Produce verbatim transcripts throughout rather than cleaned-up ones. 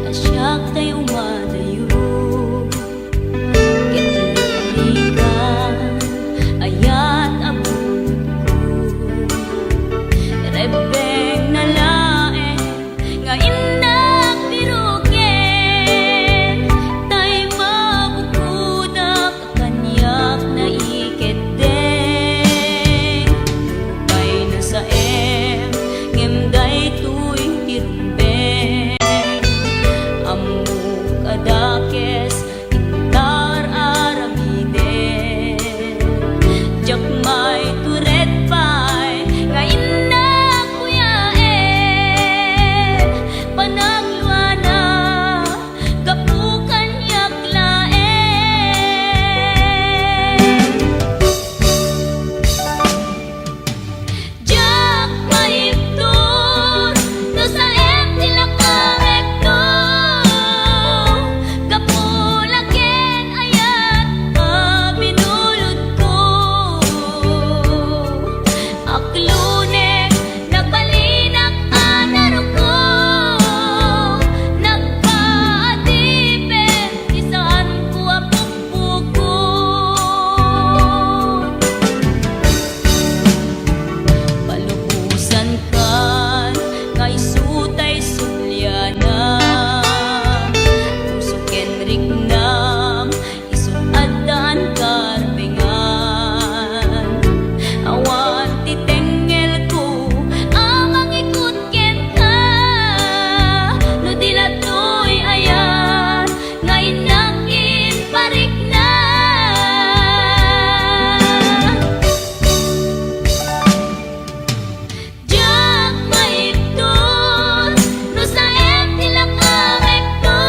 a siak tay umadayo. Ket liklikan, ayat a bunotko. Rebbengna laeng nga innak biroken, tay mabukodak a kaniak naikeddeng. Nupay nasaem, ngem daytoy ti rumbeng. Ammok a dakes, intar aramiden. Diak maitured pay nga innak kuyaen. Panagluana, gapu kaniak laeng. Diak maibtur no saem ti lakamekto, gapu la ken ayat a binulodko. Aklonek, nagbalinak a naruko, nagpaadipen ti saanko a pukpukon. Palubosankan nga isu tay sublianam, puso ken riknam, isu addan karbengan. Awan ti tengngelko a mangikut kenka, no di la toy ayat nga innak imparikna. Diak maibtur no saem ti lakamekto,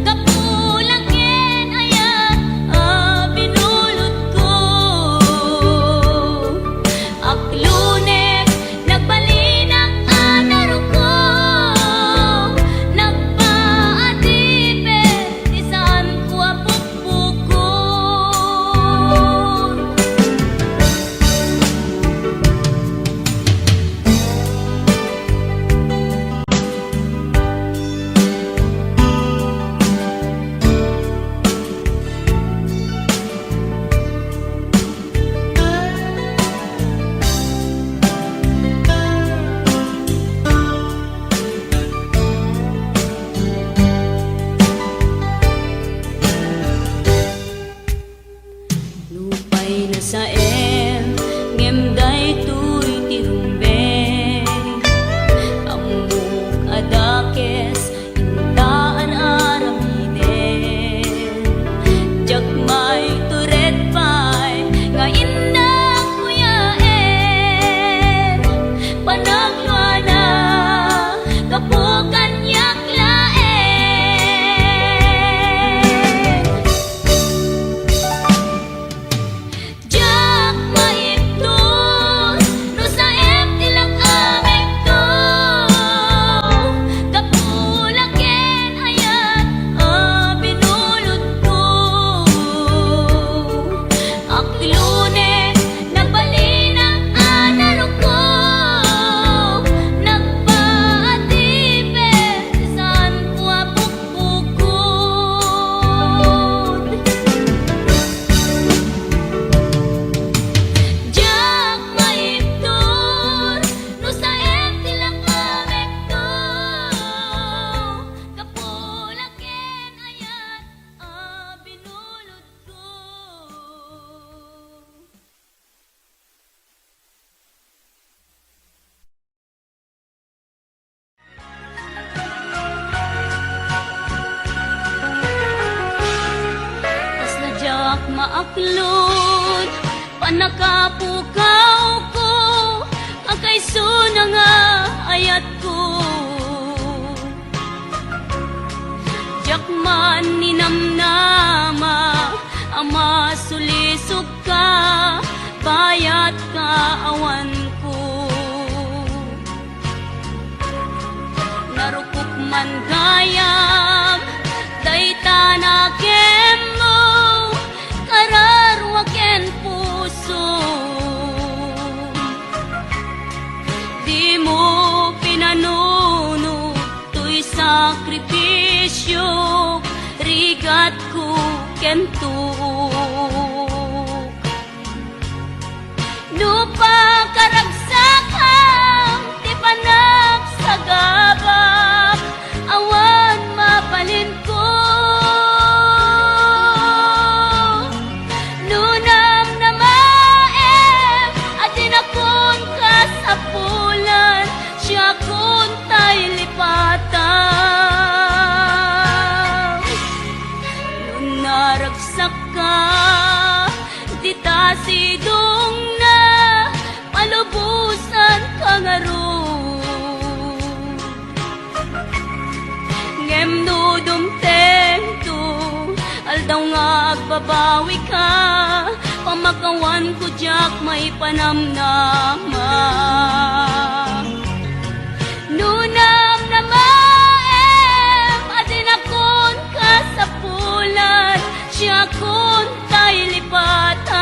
gapu la ken ayat a binulodko. Aklonek, nagbalinak a naruko, nagpaadipen ti saanko a pukpukon. Nupay nasaem, ngem daytoy ti rumbeng. Ammok a dakes, intaan aramiden. Diak maitured pay nga innak kuyaen. Panagluana, gapu kaniak laeng. Diak maibtur no saem ti lakamekto, gapu la ken ayat a binulodko. Aklonek, nagbalinak a naruko, nagpaadipen ti saanko a pukpukon. Diak maibtur no saem ti lakamekto, gapu la ken ayat a binulodko. Kasla diak maaklod, pannakapukawko, a kaysona nga ayatko. Diak man ninamnama a masulisog ka, bayat ka awanko. Narukop man gayam dayta nakemmo, kararua ken puso. Dimo pinanun tuok. No pakaragsakam ti panagsagabak, awan mabalinko. No namnamaem a dinakon kasapulan, siakon tay lipatam. No naragsakka, dita sidongna, palubosanka ngarud. Ngem no dumtengto, aldaw nga agbabawika, pamakawanko diak maipanamnama. No namnamaem a dinakon kasapulan, siakon tay lipatam.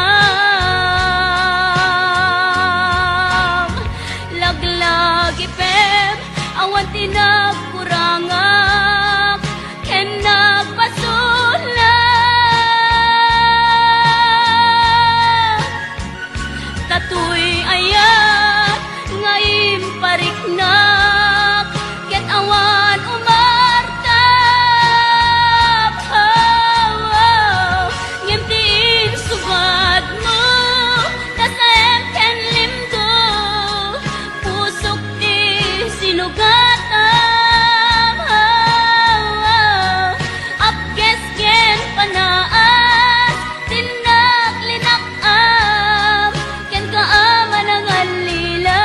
Laglagipem, awan ti nagkurangak ken nagbasolak. Datoy ayat nga impariknak, ket awan umartap. Ngem ti insubadmo, nasaem ken limdo, pusok ti sinugatam. Apkes ken panaas, dinnak linak-am, kenka a manangallilaw.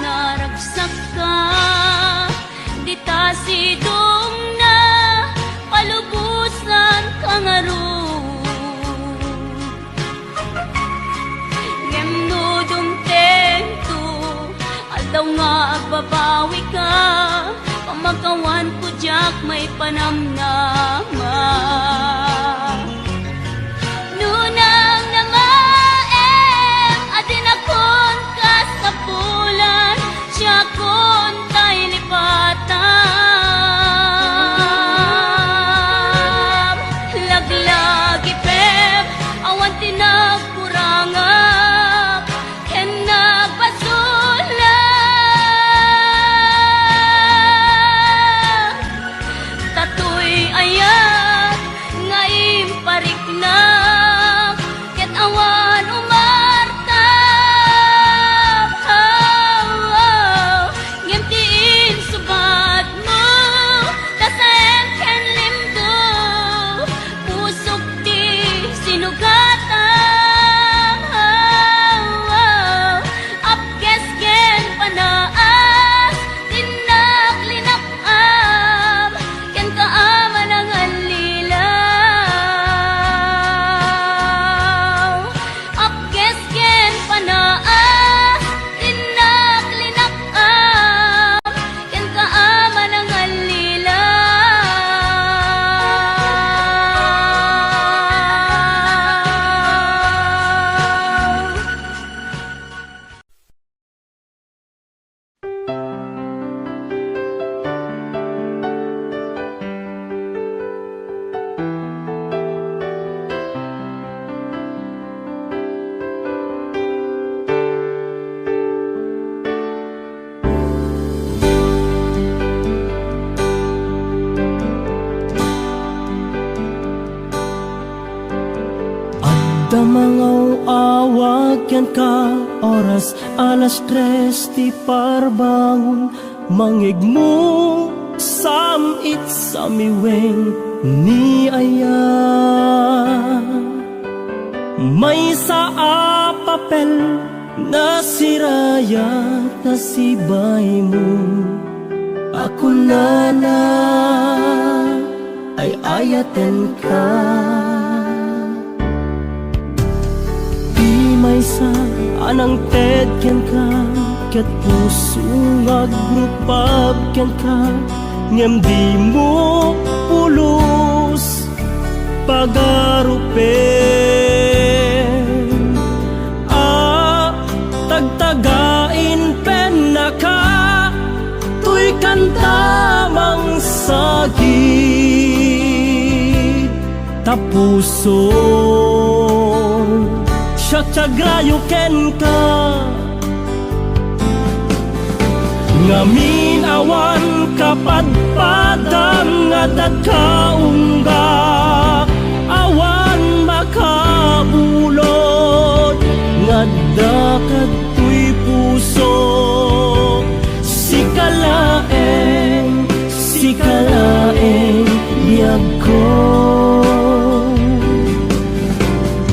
Naragsakka, dita sidongna, palubosanka ngarud. Ngem no dumtengto, aldaw nga agbabawika, pamakawanko diak maipanamnama. No namnamaem a dinakon kasapulan, siakon tay lipatam. Laglagipem, awan ti nagkurangak ken nagbasolak. Datoy ayat nga impariknak, ket awan umartap. Ngem ti insubadmo, nasaem ken limdo, pusok ti sinugatam. Apkes ken panaas, dinnak linak-am, kenka a manangallilaw. Apkes ken panaas, dinnak linak-am, kenka a manangallilaw. Adda mangaw-awag kenka, oras alas tres ti parbangon, mangngegmo, sam-it, samiweng ni aya. Maysa a papel, nasirayat, nasibay mo a kunana, ay-ayatenka. Sa a nangted kenka, ket puso nga agrupab kenka, ngem dimo pulos pagarupen. A tagtagain pennaka, toy kanta mangsagid. Ta puson, siak ti agrayo kenka. Ngamin awan kapadpadam nga adda kaunggak, awan makabulod nga adda kadtoy puso. Sika laeng, sika laeng biagko.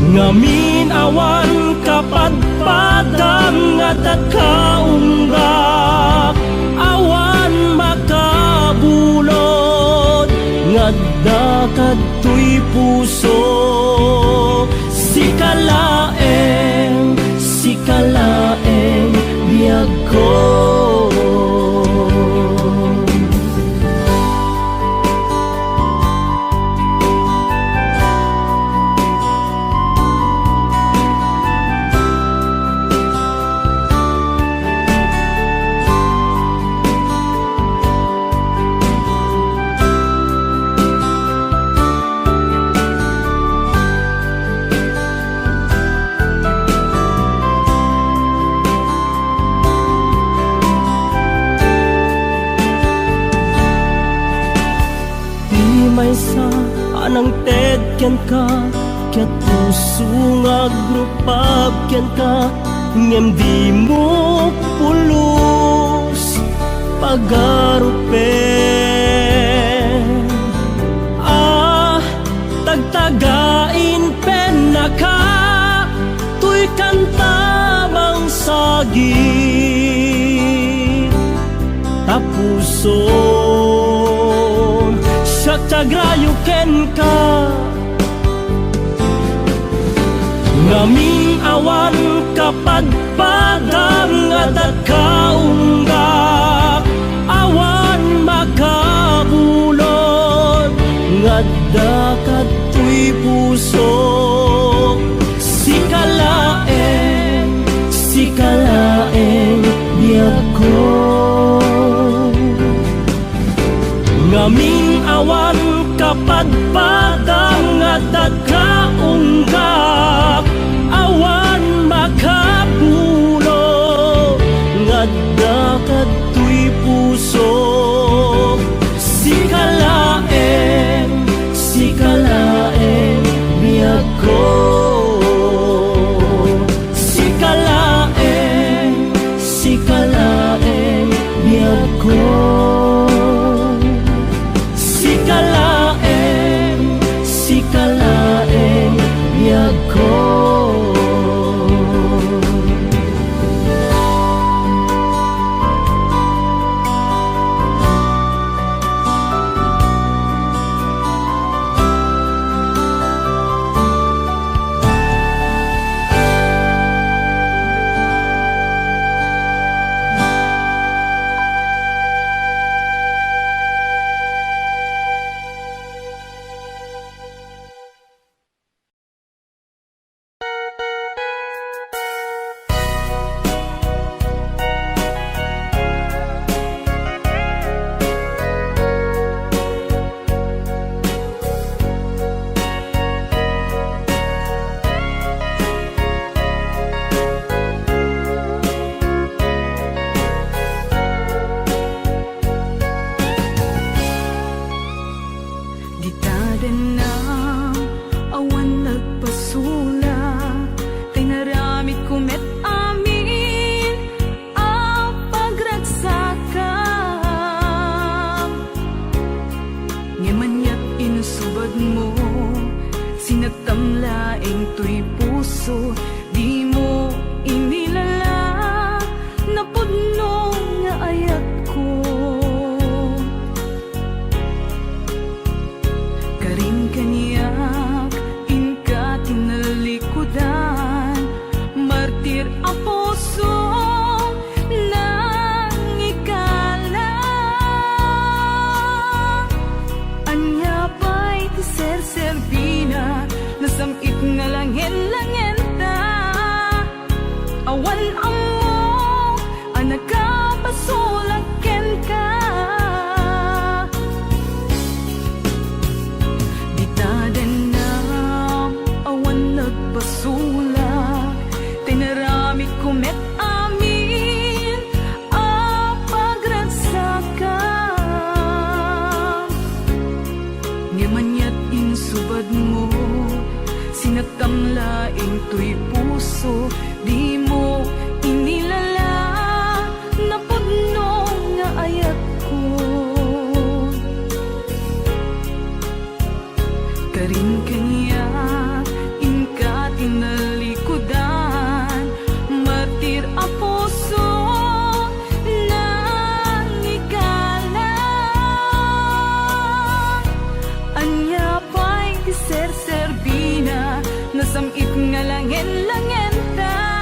Ngamin awan kapadpadam nga adda kaunggak, awan makabulod nga adda kadtoy puso. Sika laeng, sika laeng biagko. Ti maysa a nangted kenka, ket puso nga agrupab kenka, ngem dimo pulos pagarupen. A tagtagain pennaka, toy kanta mangsagid. Ta puson, siak ti agrayo kenka. Ngamin awan kapadpadam nga adda kaunggak, awan makabulod nga adda kadtoy puso. Sika laeng, sika laeng biagko. Ngamin awan kapadpadam nga adda kaunggak, awan makabulod nga adda kadtoy puso. Sika laeng, sika laeng biagko. Sika laeng, sika laeng biagko. Sika laeng, sika laeng biagko. Dita dennam, awan nagpasola, ta inaramidko met amin a pagragsakam. Ngem aniat insubadmo, sinagtam laeng toy puso, dimo inilala, napudno nga ayatko. Karin kaniak, inka ti nalikudan, mar- Laeng toy puso, dimo inilala, napudno nga ayatko. Karin kaniak, inka tinalikudan, martir a puso, nangikala. Ania pay ti serserbina, nasam-it nga langen-langenta.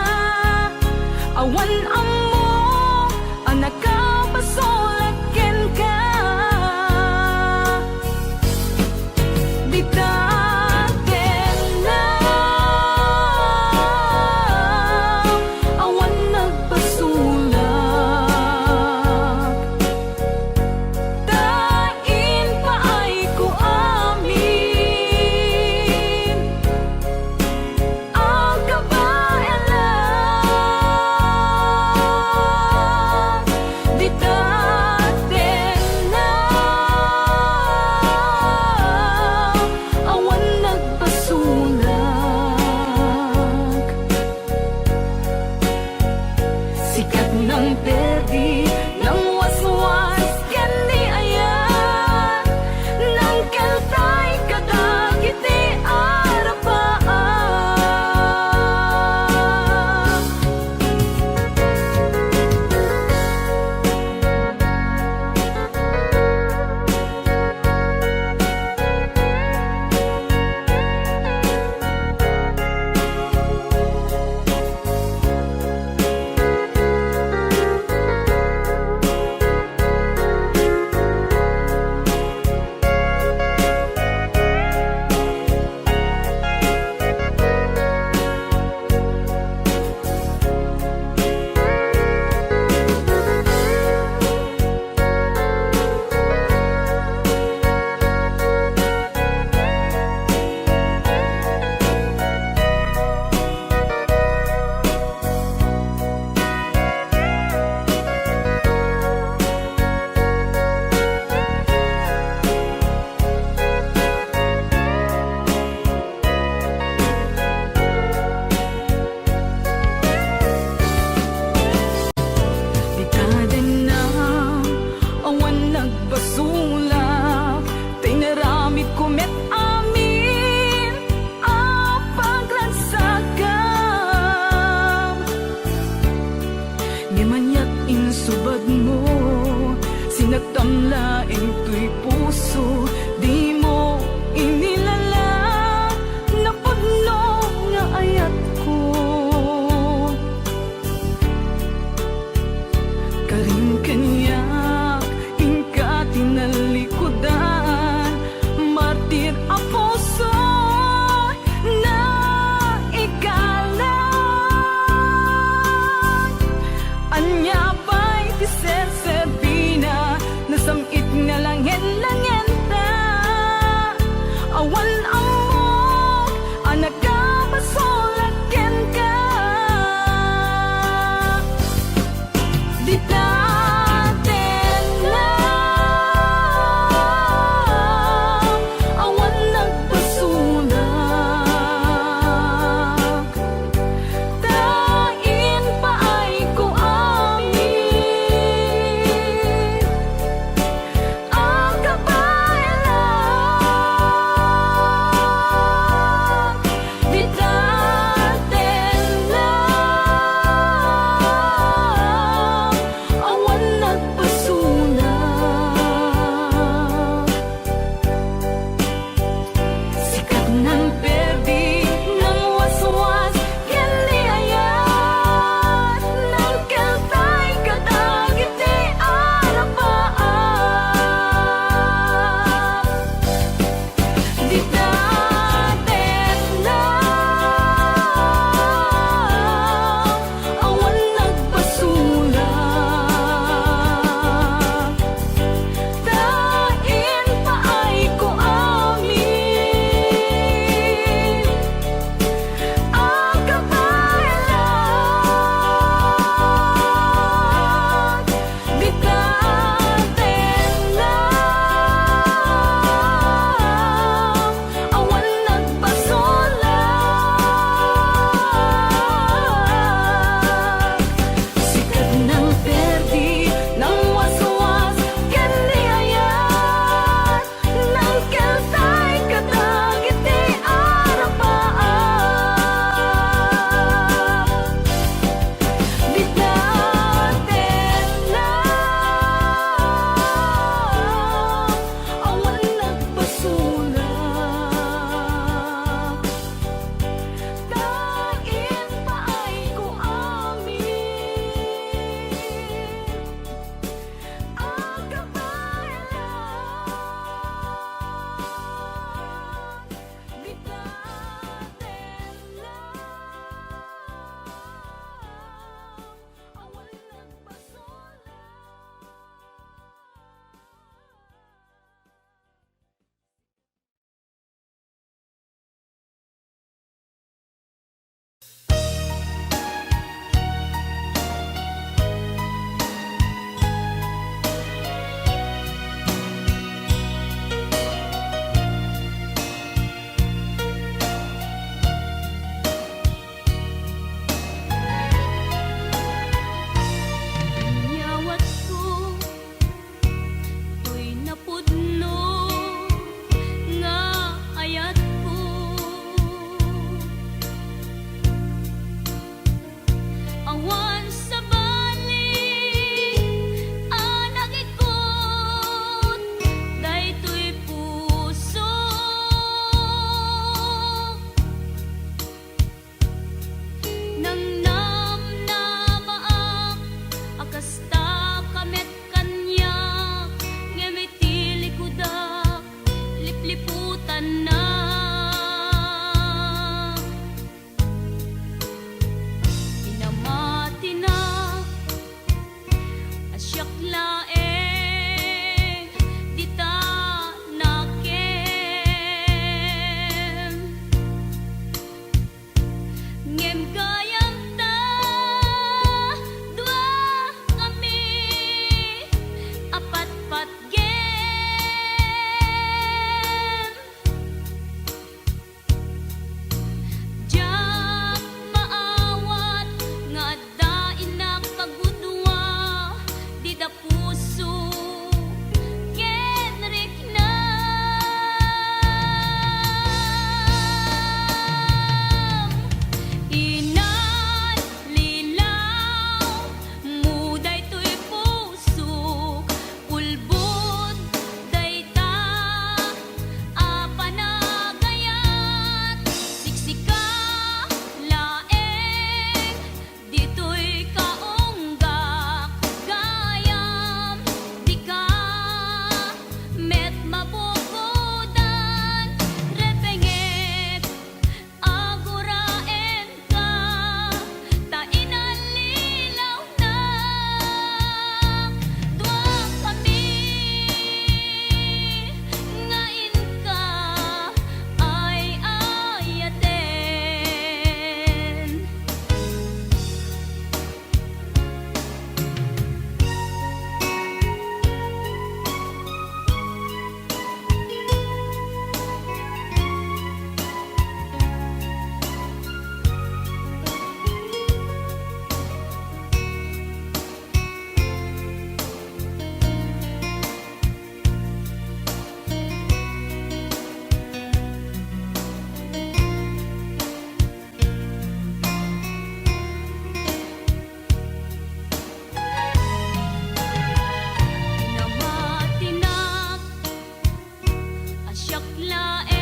Siak laeng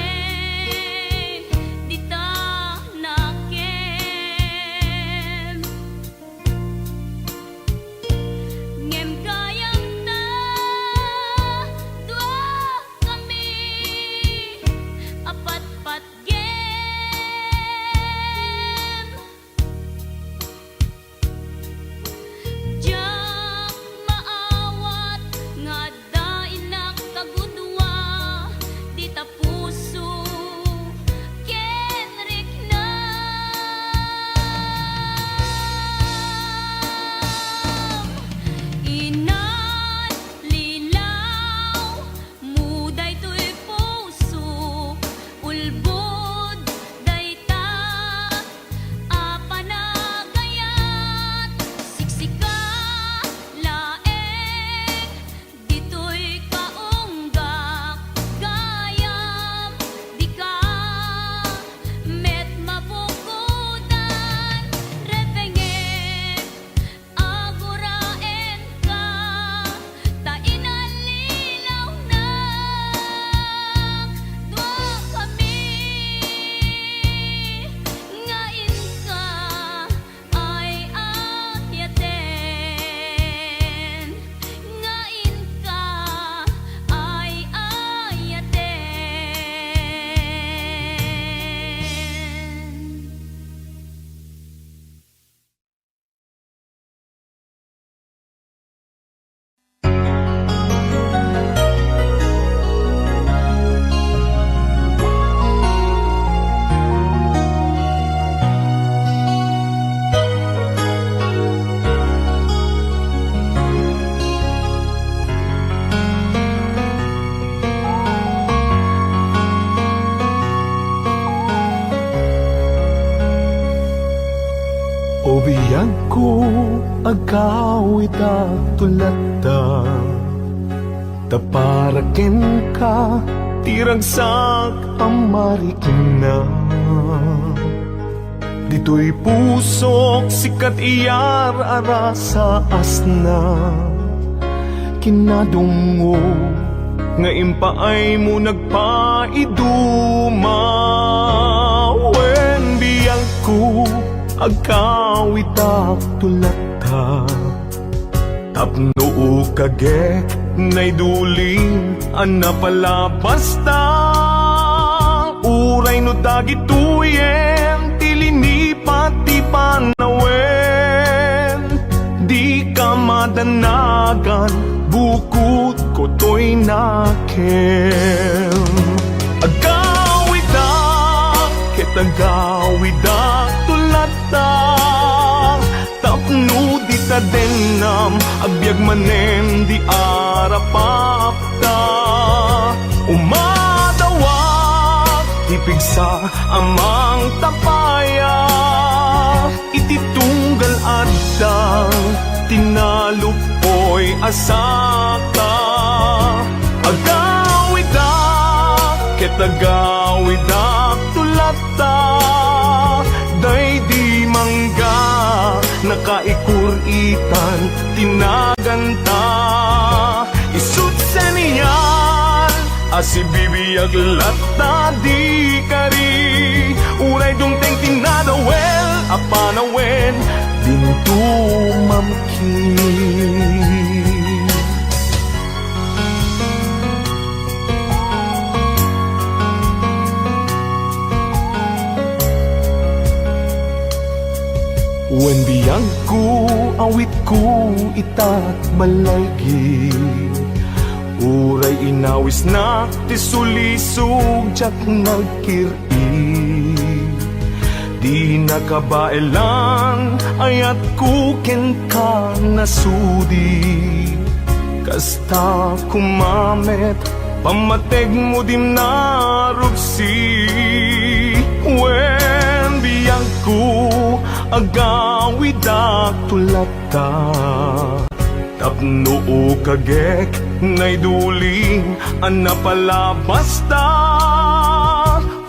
dita nakem. Ngem gayam ta duakami a patpatgem. Diak maawat nga adda innak kagudua, dita puso ken riknam. Inallilaw mo daytoy puso, ulbod dayta a panagayat, siksika laeng ditoy kaunggak, gayam dika met mabukodan, repengek, aguraenka, ta inallilawnak duakami nga inka ay-ayaten, nga inka ay-ayaten. O biagko, agawidak to latta, ta para kenka ti ragsak a marikna. Ditoy pusok, sika ti iyar-arasaasna. Kinadumngom nga impaaymo nagpaiduma. Wen biagko, agawidak to latta, tapno ukagek naidulin a napalabasta. Uray no dagitoyen ti linipat ti panawen, dika madanagan, bukod ko toy nakem. Agawidak ket agawidak to latta, tapno dita dennam agbiag manen di arapapta. Umadawak ti pigsa a mangtapaya iti tunggal adda ti naluppoy a saka. Agawidak ket agawidak to latta, daydi mangga, nakaikur-itan ti naganta. Isut senial a sibibiag latta di kari, uray dumteng ti nadawel a panawen, dinto mamkin. Wen biagko, awitko itat malaygi. Uray inawisnak ti sulisog, diak nagkir-i. Dina kabaelan, ayatko kenka nasudi. Kasta koma met, pammategmo di narupsi. Wen biagko, agawidak to latta, tapno ukagek naidulin a napalabasta.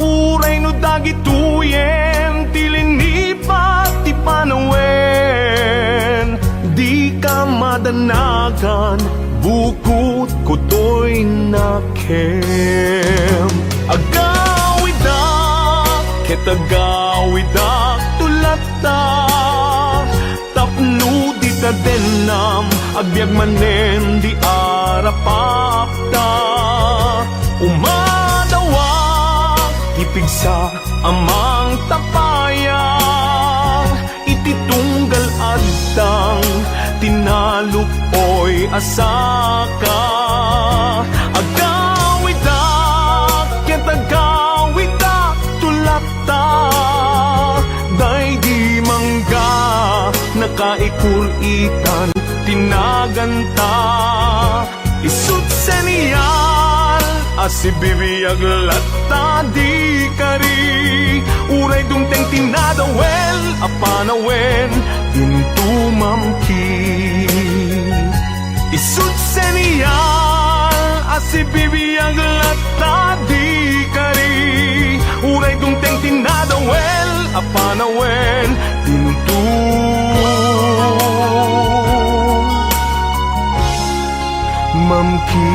Uray no dagitoyen ti linipat ti panawen, dika madanagan, bukod ko toy nakem. Agawidak, ket agawidak to latta, tapno dita dennam, agbiag manen di arapapta. Umadawak ti pigsa a mangtapayag, iti tunggal adtang tinaluk-oy a saka. Agawidak ket agawidak to latta, daydi mangga, nakaikur-itan ti naganta. Isut' senial a sibibiag latta di kari, uray dumteng ti nadawel a panawen, dinto mamkin. Isut' senial a sibibiag latta di kari, uray dumteng ti nadawel a panawen, dinto mamkin.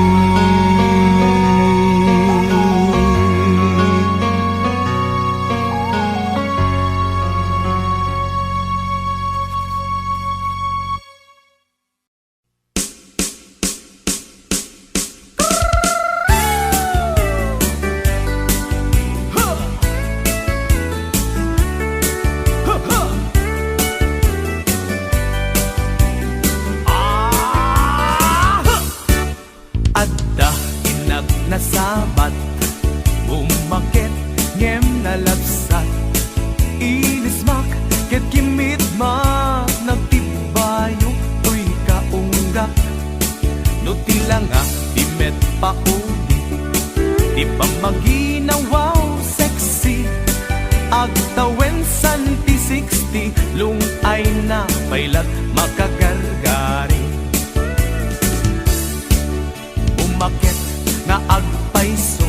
Adda innak nasabat, bummaket ngem nalabsat. Inismak ket kimmit man nagtibbayo toy kaunggak. No ti langa ti met pauli, ti pammaginawaw sexy, agtawen santi sixty, lung-ayna pay lat makagargari. Umaket nga agpayso,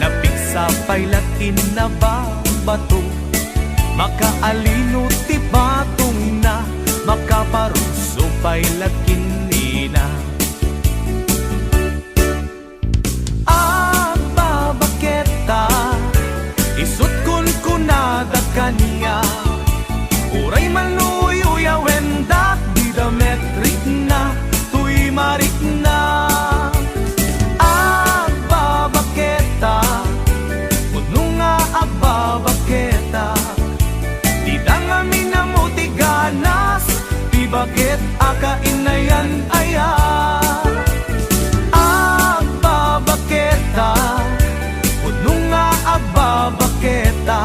napigsa pay lat inna babato. Makaalino ti batongna, makaparuso pay lat kinina. Agbabaketa, isut' kunkunada kaniak, uray man no uy-uyawendak, dida met rikna toy marikna. Agbabaketa, pudno nga agbabaketa, dida ngamin ammo ti ganas, ti baket a kainayan aya. Agbabaketa, pudno nga agbabaketa,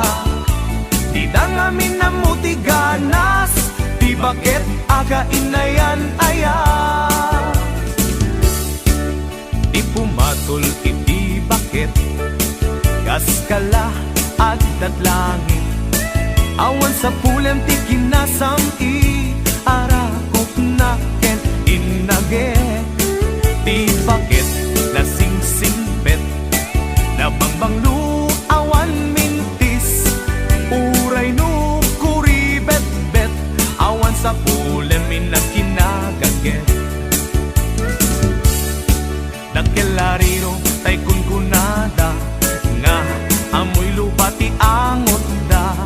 dida ngamin ammo ti ganas, ti baket a kainayan aya. Ti pumatol iti baket, kas kala addat langit. Awan sapulem ti kinasam-i, arakupna ken innaget. Ti baket nasingsingpet, nabangbanglo awan mintis. Uray no kuribetbet, awan sapulem inna kinagaget. Dakkel a riro tay kunkunada nga ammoy lupa ti angotda.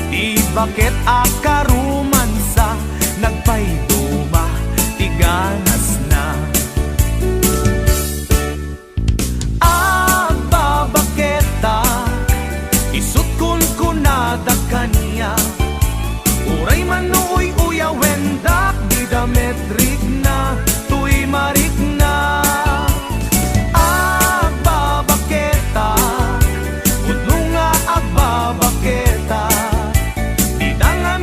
Ti baket a karumansa, nagpayduma ti ganasna. Agbabaketa, isut' kunkunada kaniak, uray man no uy-uyawendak, dida met rikna toy marikna. Agbabaketa, pudno nga agbabaketa, dida nga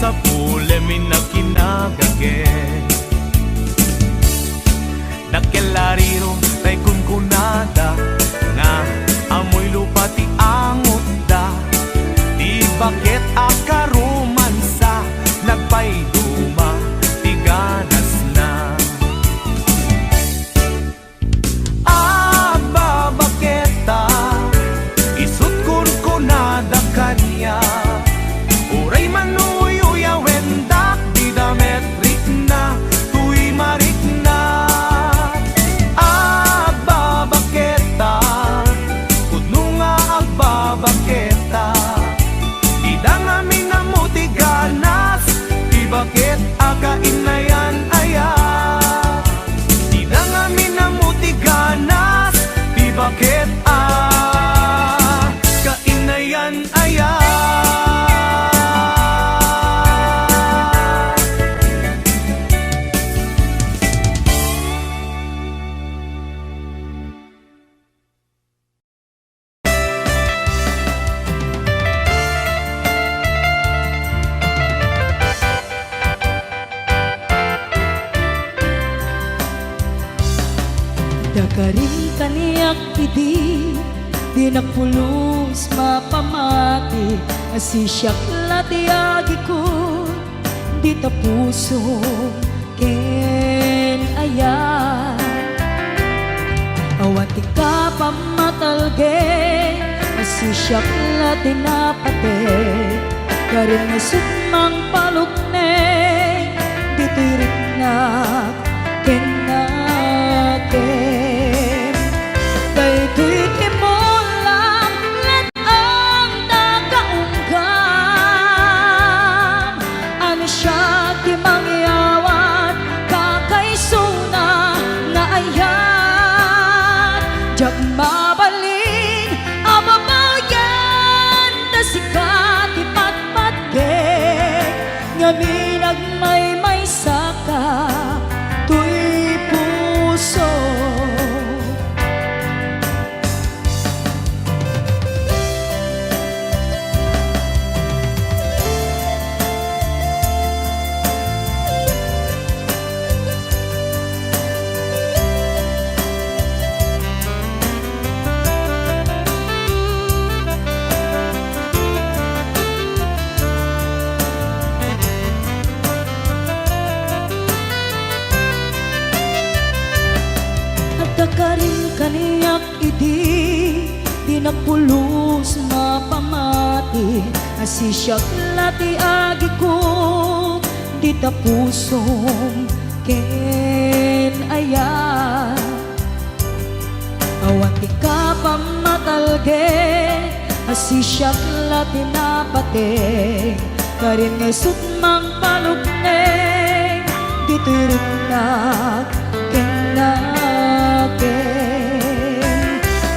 Tapulem inna kinagaget. Dakkel a riro tay kunkunada nga amoy lupa ti angotda. Ti baket a karomansa, nagpaiduma ti ganasna. Agbabaketa, isut' kunkunada kaniak, uray manuyuyawendak, dida met rikna, tuy marikna. Agbabaketa, pudno nga agbabaketa, dida ngamin ammo ti ganas, ti baket a kainayan-ayan. Dida ngamin ammo ti ganas, ti baket a kainayan-ayan. Dakarim kaniak idi, dinak pulos mapamati, a sisiak la ti agikut, dita pusom ken ayat. Awan ti kapamatalgek, a sisiak la ti napateg, karim nga isut' mangpalukneng, ditoy riknak ken nakem. Daytoy ti mulam, let-ang ta kaunggam, a no siak ti mangyawat, kakaisuna nga ayat. Diak mabalin a babawian, ta sika ti patpatgek, ngamin agmaymaysaka toy puso. Adda karim kaniak idi, dinak pulos mapamati, a sisiak la ti agikut, dita pusom ken ayat. Awan ti kapamatalgek, a sisiak la ti napateg, karim nga isut' mangpalukneng, ditoy riknak ken nakem.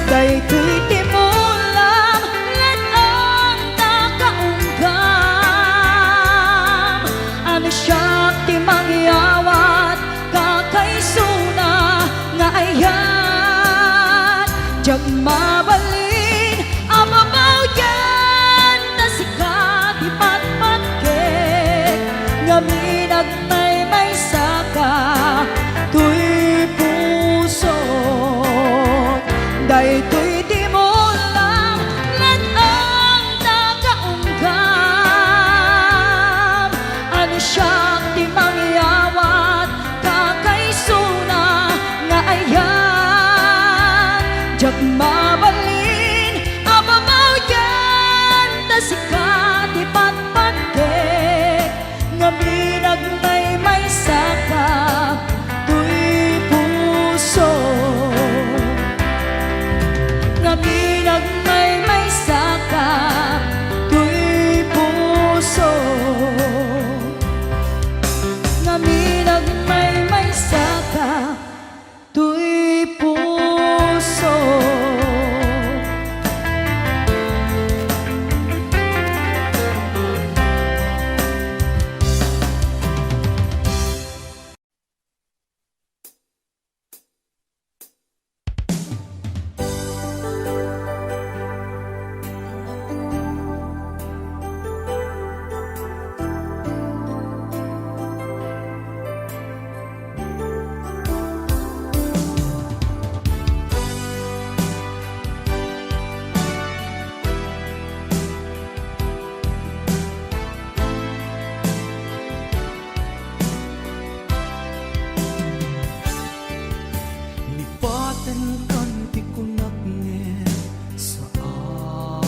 Daytoy ti mulam, let-ang ta kaunggam, a no siak ti mangyawat, kakaisuna nga ayat. Diak mabalin a babawian, ta sika ti patpatgek, ngamin agmaymaysaka toy puso. Daytoy ti mulam, let-ang ta kaunggam, a no siak ti mangyawat, kakaisuna nga ayat. Diak mabalin a babawian, ta sika ti patpatgek, ngamin agmaymaysaka toy puso. Ngamin agmaymaysaka toy puso. Ngamin agmaymaysaka toy puso. Kanti kunak ngem saan,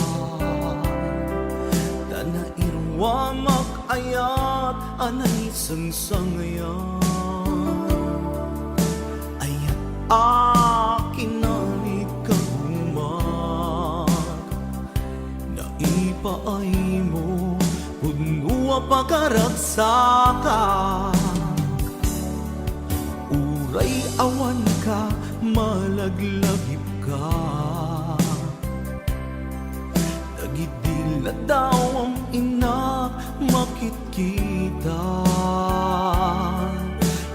ta nairuamak ayat a naisangsangayan. Ayat a kinanikagumak, naipaaymo, pudno a pagaragsak. Uray awanka, malaglagipka. Dagidi ladawam innak makitkita.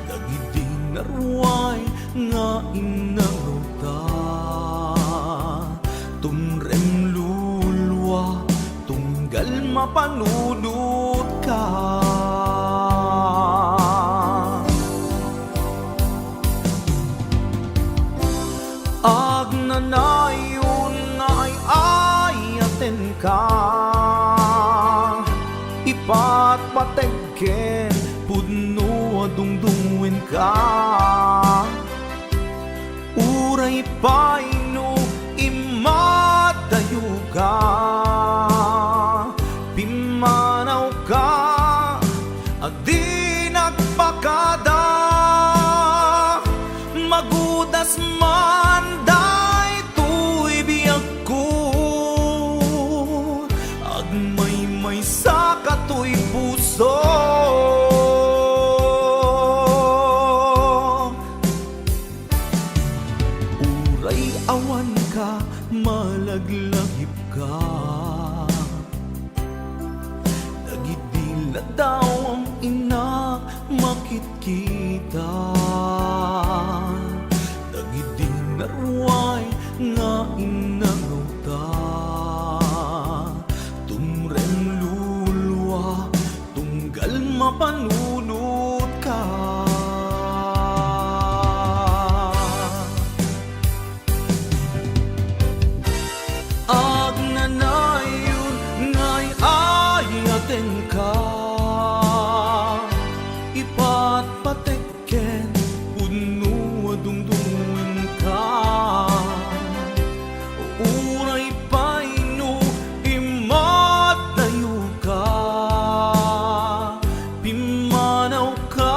Dagidi naruay nga innangawta. Tumrem lulua, tunggal mapanunotka. Agnanayon nga ay-ayatenka, ipatpateg ken pudno a dungdungngoenka. Uray pay no immadayoka, pimmanawka a di nagpakada. Magudas man daytoy biagko, agmaymaysa katoy puso. Uray awanka, malaglagipka. Dagidi ladawam innak makitkita. Dagidi naruay nga innangawta. Tumrem lulua, tunggal mapanunotka. Agnanayon nga ay-ayatenka, ipatpatek ken pudno a dungdungngoenka. Uray pay no immadayoka, pimmanawka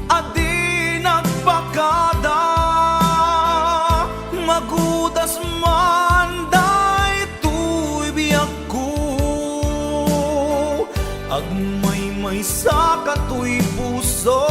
a di nagpakada. Magudas man daytoy biagko, agmaymaysa katoy puso.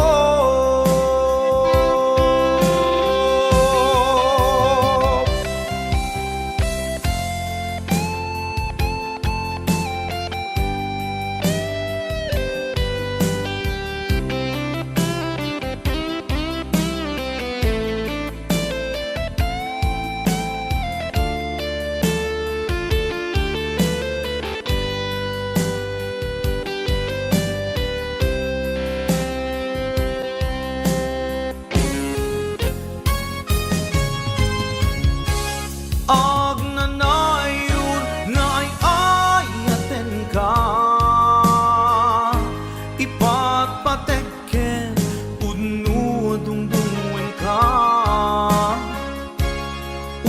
Agnanayon nga ay-ayatenka, ipatpatek ken pudno a dungdungngoenka.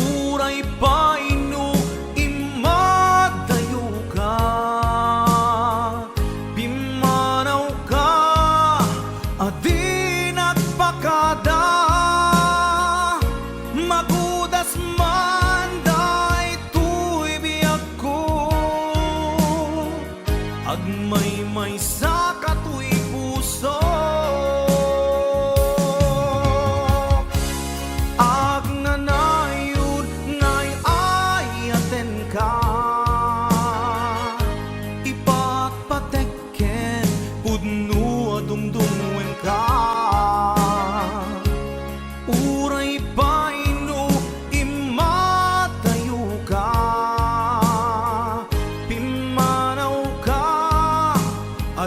Uray pay no immadayoka, pimmanawka a di nagpakada. Magudas man daytoy biagko, agmaymaysa katoy puso. Agnanayon nga ay-ayatenka, ipatpatek ken pudno a dungdungngoenka. Uray pay no immadayoka, pimmanawka a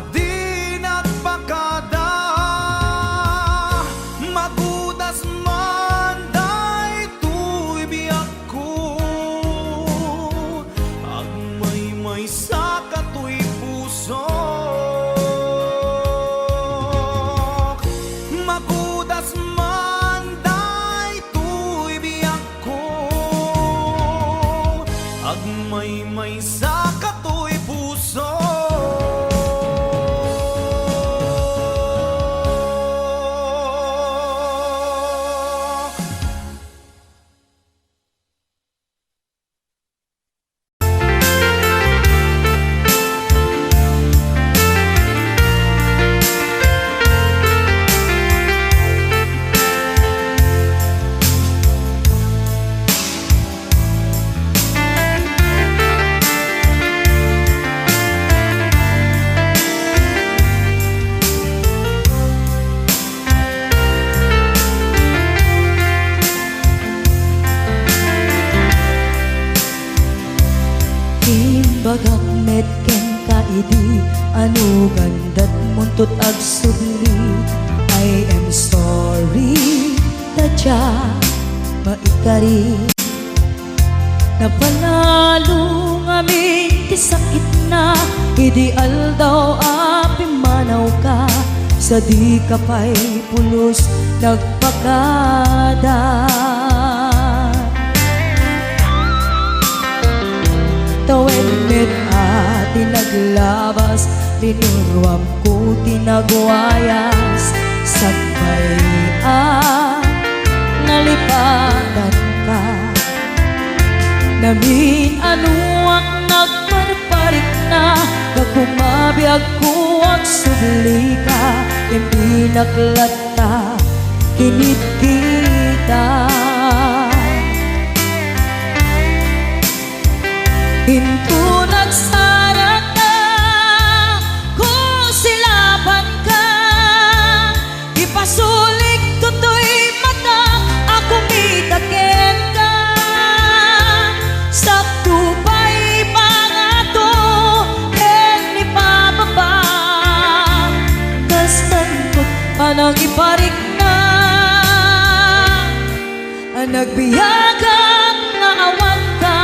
Agak met kenka idi anugan datmuntot agsubli. I am sorry, ta dia maikari. Napanalo ngamin ti sakitna idi aldaw a pimmanawka, sadika pay pulos nagpakada. Tawen met a ti naglabas, linuruamko ti nagwayas, sakbay a nalipatanka. Namin-anoak nagparparikna, gapu mabiagko agsublika, ken binaklat ta kinitkitak. Inton agsarakka, kusilapanka, ipasulik toy mata a kumita kenka. Sakto pay pangato ken ipababa, kastanto panangiparikna. Nagbiagak nga awanka.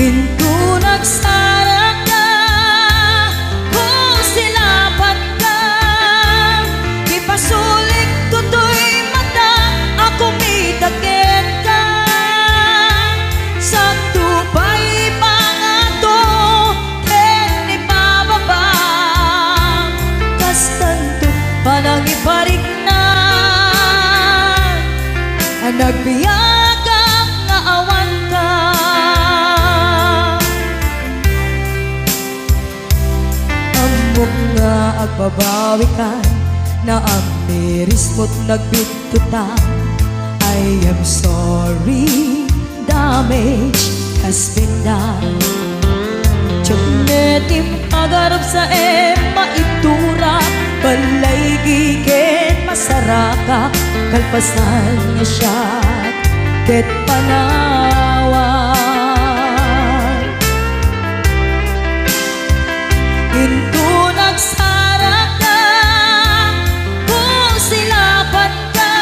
Inton agsarakka, kusilapanka, ipasulik toy mata a kumita kenka. Sakto pay pangato ken ipababa, kastanto panangiparikna. Nagbiagak nga awanka. Ammok nga agbabawikan, naamirismo't nagbittotan. I am sorry, damage has been done. Diak met impagarupsaem maitura, balaygi ken masarakak, kalpasan nga siak ket panawan. Inton agsarakka, kusilapanka,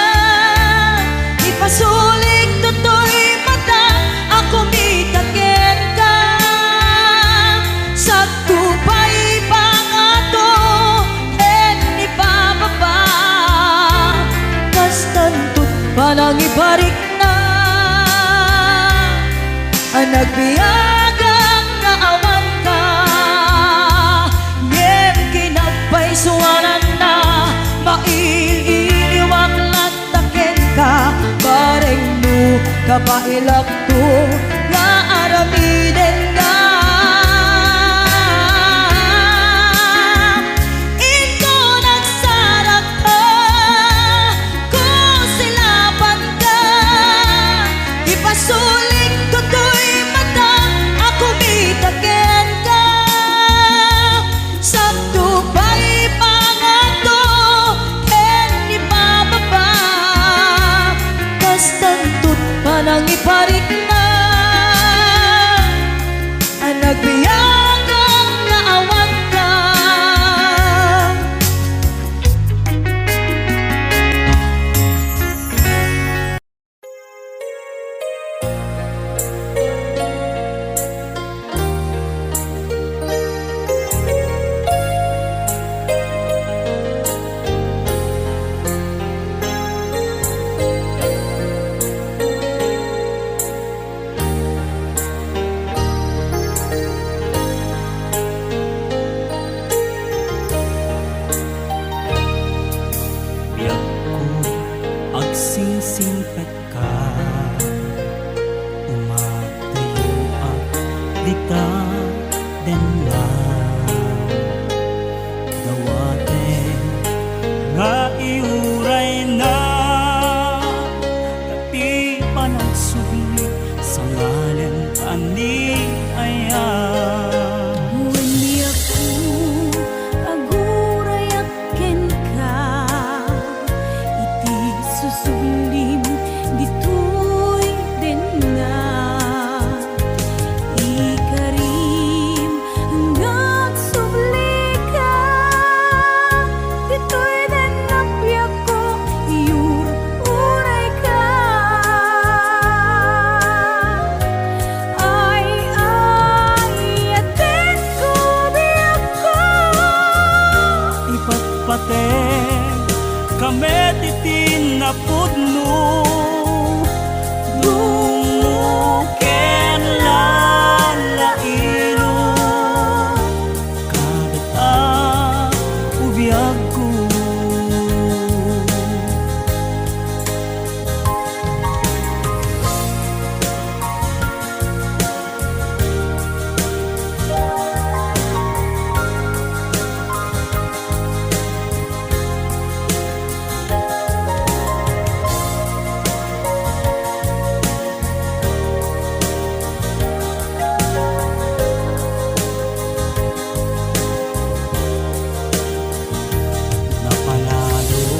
ipasulik toy mata a kumita kenka. Sakto pay pangato ken ipababa, kastanto panangiparikna. Nagbiagak nga awanka, ngem kinapaysuananna, mail-iliwak latta kenka, barengmo, kabaelakto, nga aramidenna. Inton agsarakka, kusilapanka, ipasulik toy mata a kumita kenka. Sakto pay pangato ken ipababa, kastanto panangiparikna. Pateg ka met iti napudno, dungngo ken lalailo, kadata, o biagko. Napalalo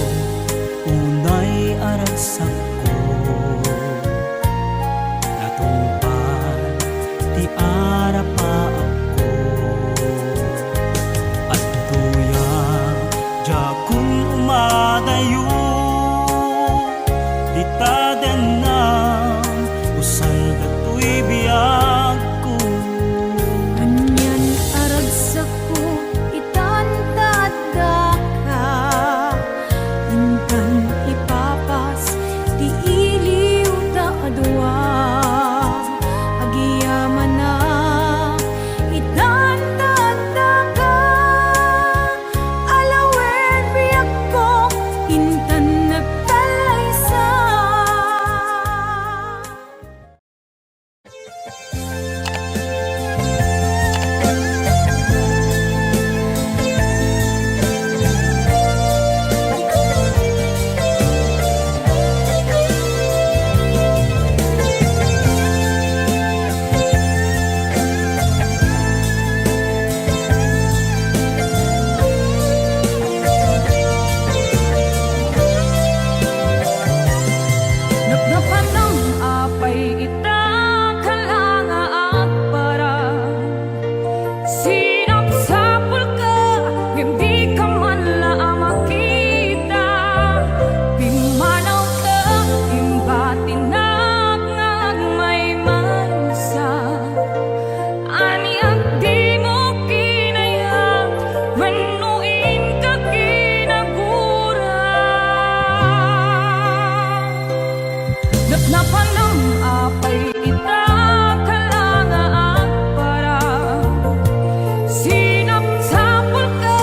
unay a ragsakko, natungpal ti arapaapko. Adtoya diakon umadayo, dita dennam, usan datoy biagko. Anian a ragsakko, itan ta addaka, intan ipapas ti iliw ta a dua. Agyamanak, itan ta addaka, alawen biagko, intan nagtallaysa. Napnapanam apay ita, kala nga agparang. Sinapsapulka, ngem dika man la a makita. Pimmanawka, imbatinak nga agmaymaysa. Ania dimo kinayat wenno inka kinagura? Napnapanam apay ita, kala nga agparang. Sinapsapulka,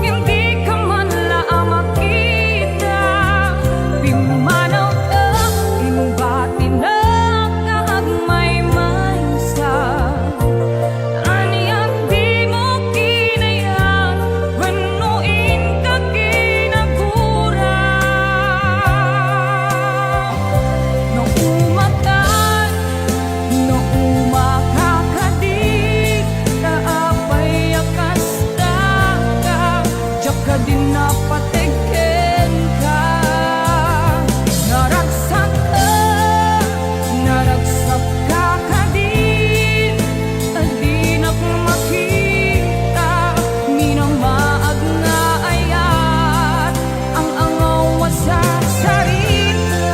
ngem dika man la a makita. Pimmanawka, imbatinak nga agmaymaysa. Ania dimo kinayat wenno inka kinagura? No umakan, no umaka kadi, ta apay a kastaka, diak kadi napateg kenka. Naragsakka, naragsakka kadi, a dinak makita, minamaag nga ayat, ang-angaw a sarsarita.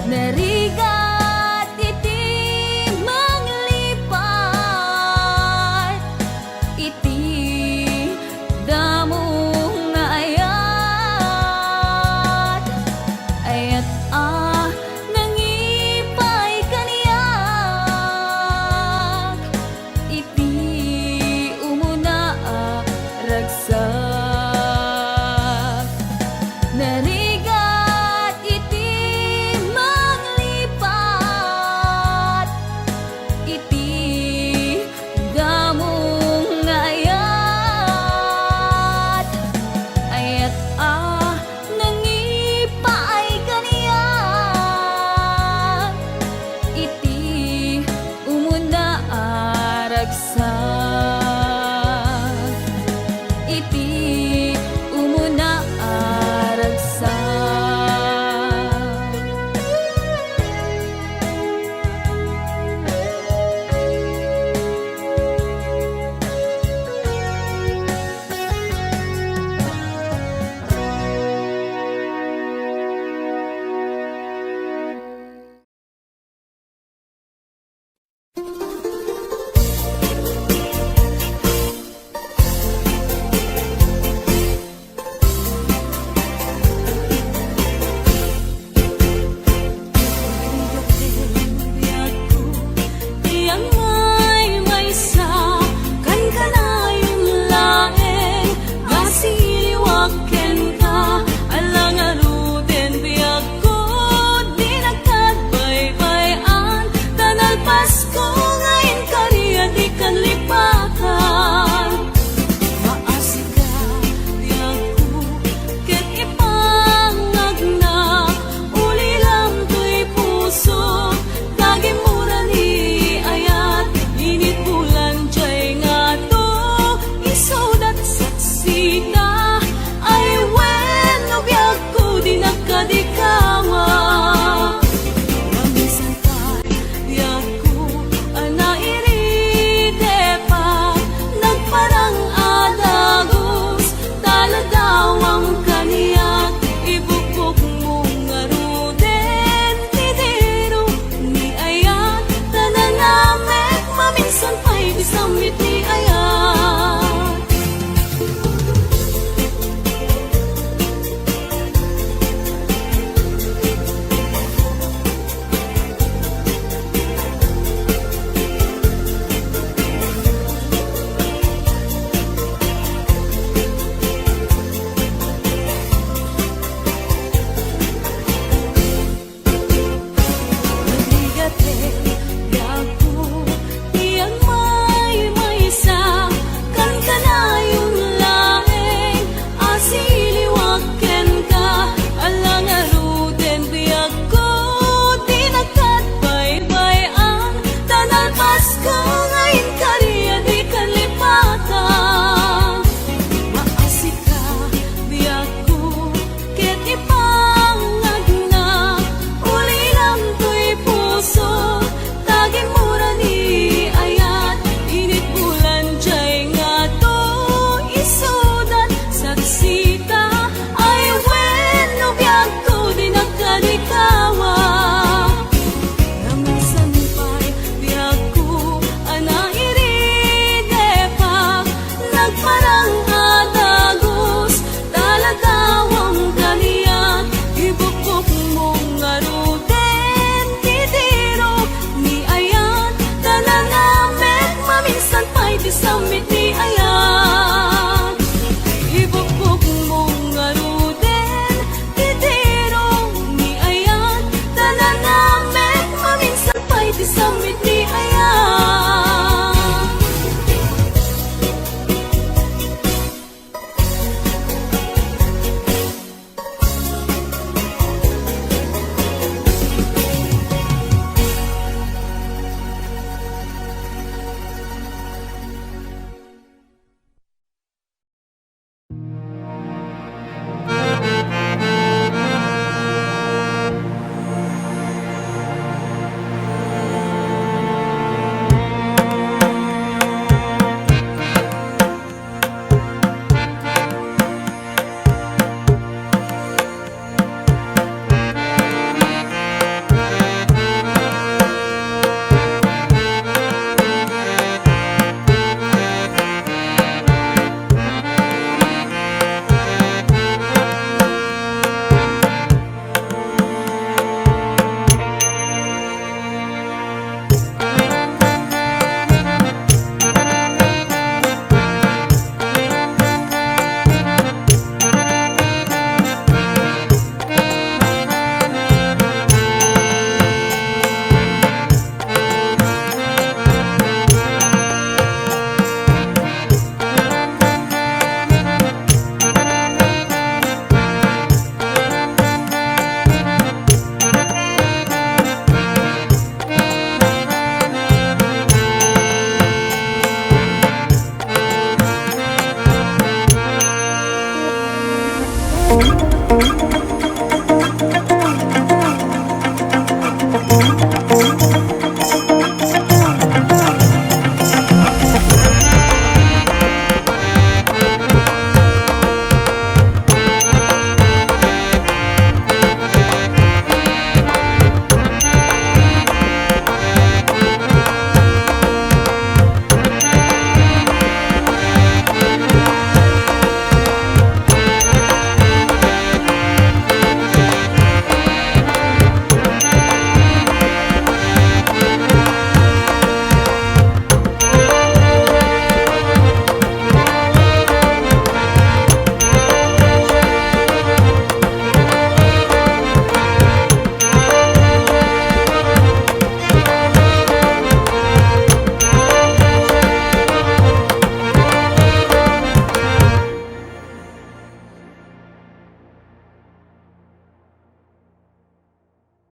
Narigat